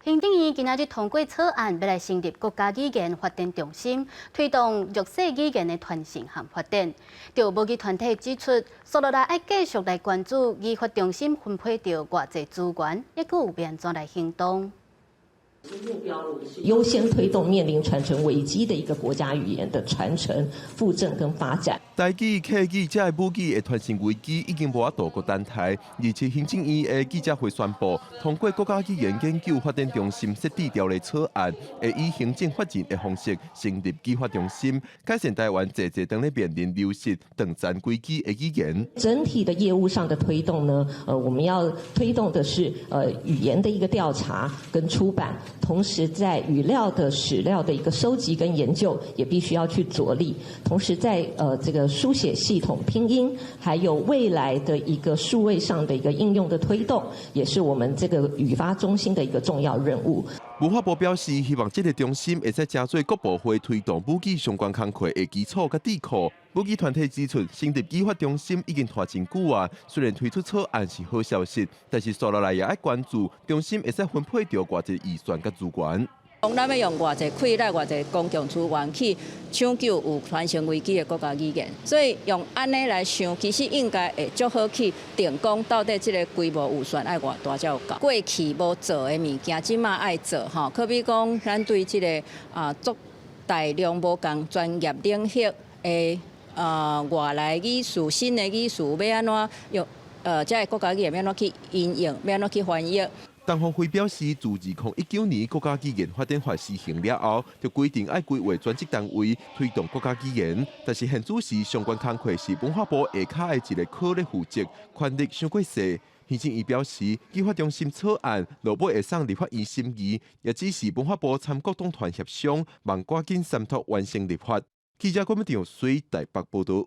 行政院今仔日通過草案，欲來成立國家語言發展中心，推動弱勢語言的傳承和發展。著母語團體指出，紲落來愛繼續來關注語發中心分配著偌濟資源，抑閣有欲按怎來行動。優先推動面臨傳承危機的一個國家語言的傳承、復振跟發展。台語、客語這个母語的傳承危機已經無法度閣等待，而且行政院的記者會宣布，通過國家語言研究發展中心設置條例草案，會以行政法人的方式成立語發中心，改善台灣濟濟當咧面臨流失、斷層危機的語言。整體的業務上的推動呢，我們要推動的是語言的一個調查跟出版。同時，在語料的史料的一個收集跟研究，也必須要去着力。同時，在這個書寫系統拼音，還有未來的一個數位上的一個應用的推動，也是我們這個語發中心的一個重要任務。文化部表示，希望這個中心會使成做各部會推動母語相關工課的基礎佮智庫。母語團體指出，成立語發中心已經拖真久啊，雖然推出草案是好消息，但是紲落來也愛關注中心會使分配著偌濟預算佮資源。咱欲用偌濟氣力、偌濟公共資源去搶救有傳承危機的國家語言，所以用按呢來想，其實應該會足好去定講到底這个規模預算愛偌大才有夠。過去無做的物件，這馬愛做吼，可比講咱對這个足大量無仝專業領域的外來語詞、新的語詞，欲按怎用這个國家語言欲按怎去應用，欲按怎去翻譯。陳鳳飛表示，自2019年國家語言發展法施行了後，就規定愛規劃專職單位推動國家語言，但是現此時相關工課是文化部下跤的一个科咧負責，權力傷過細。行政院表示，語發中心草案落尾會送立法院審議，也只是文化部參各黨團協商，望趕緊三讀完成立法。記者郭美長水台北報道。